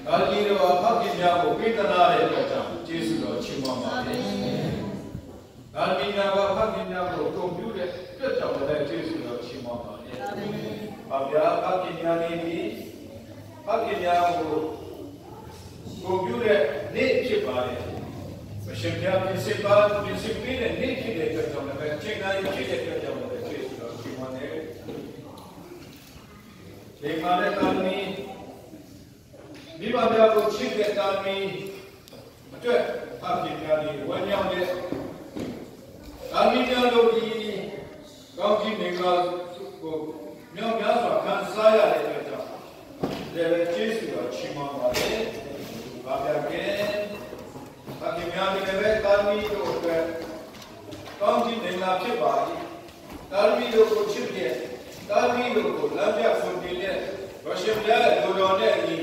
။ဒါကြီးတော့ဖခင်များကိုပေးသနာတဲ့အတွက်ကြောင့်ကျေးဇူးတော်ချီးမွမ်းပါတယ်။ဒါမီများကဖခင်များကိုဂုဏ်ပြုတဲ့အတွက်ကြောင့်လည်းကျေးဇူးတော်ချီးမွမ်းပါတယ်။ဘာဗျာဖခင်များနေပြီးဖခင်များကိုဂုဏ်ပြုတဲ့နေ့ဖြစ်ပါတယ်။မရှင်ပြပြင်စပါပြင်စပေးတဲ့နေ့ဖြစ်တဲ့အတွက်ကြောင့်လည်းအချိန်တိုင်းဖြစ်တဲ့အတွက်ကြောင့်လည်းကျေးဇူးတော်ချီးမွမ်းတယ်။ဒီမှာလည်းတာမီမိဘများကိုချစ်တဲ့တာမီအတွက်ဖခင်များဒီဝမ်းမြောက်တဲ့တာမီများတို့ဒီကောင်းကြီးမင်္ဂလာကိုမြောက်များစွာခံစားရတဲ့အတွက်ကြောင့်လည်းပဲကျေးဇူးတော်ချီးမွမ်းပါတယ်။ဘာပြကဲဖခင်များဒီလည်းပဲတာမီတို့အတွက်ကောင်းကြီးမင်္ဂလာဖြစ်ပါ၏။တာမီတို့ကိုချစ်တဲ့တာမီတို့ကိုလမ်းပြဖွင့်ပြတဲ့ရရှင်ပြရဲ့လူတော်နဲ့အညီ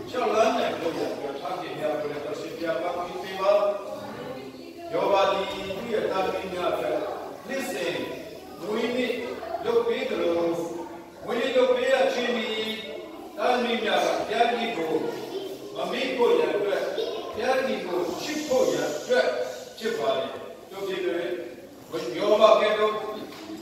ချောက်လန်းနိုင်ဖို့ရပြဖခင်များကိုလည်းတော်ရှင်ပြပါပြီးပြပါယောဘာဒီသူ့ရဲ့တာမီများအတွက်နှစ်စဉ်ဝိနည်းလုပ်ပေးတယ်လို့ဝိနည်းလုပ်ပေးရခြင်းဒီတာမီများကဘုရားကြီးကိုမမိဖို့ရအတွက်ဘုရားကြီးကိုချစ်ဖို့ရအတွက်ဖြစ်ပါလေတို့ဖြစ်တယ်ယောဘာကဲတော့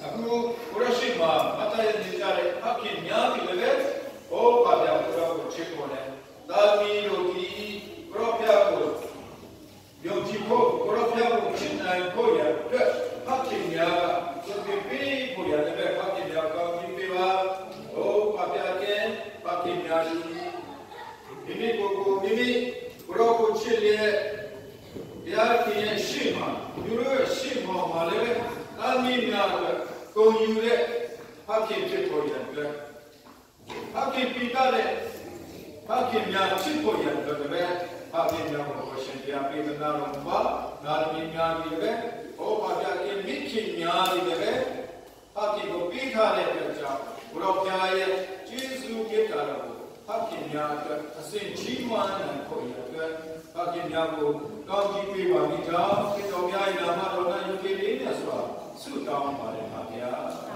အခုကိုရရှိမှာမတရနေကြတဲ့ဖခင်များပြီလည်းဟောပါပြဘုရားကိုချစ်ဖို့နဲ့သာမီတို့ဒီဘုရားကိုယုံကြည်ဖို့ဘုရားကိုချစ်နိုင်ဖို့ရအတွက်ဖခင်များကသူပြပေးဖို့ရတယ်ဖခင်များကောင်းကြီးပေးပါဟောပါပြကဲဖခင်များရှိမိမိကိုယ်ကိုမိမိဘုရားကိုချစ်လျက်ဘုရားခင်ရဲ့ရှေ့မှာလူတို့ရဲ့ရှေ့မှာမှာလည်းသာမီများအတွက်ဂုံယူတဲ့ဖခင်ဖြစ်ဖို့ရအတွက်ဖခင်ပိတတဲ့ဖခင်များဖြစ်ဖို့ရအတွက်လည်းဖခင်များကိုရှင်တရားပေးသနာတော်မူပါနာမည်များဒီလည်းဟောပါပြခင်မိခင်များဒီလည်းဖခင်ကိုပေးထားတဲ့အတွက်ကြောင့်ဘုရားဖျားရဲ့ကျေးဇူးမေတ္တာတော်ကိုဖခင်များအတွက်အစဉ်ချီးမွမ်းနိုင်ဖို့ရအတွက်ဖခင်များကိုကောင်းချီးပေးပါမိကြောင်းသင်တော်များ၏နာမတော်၌ယုံကြည်လေးနဲ့စွာဆုတောင်းပါတယ်ပါဗျာ။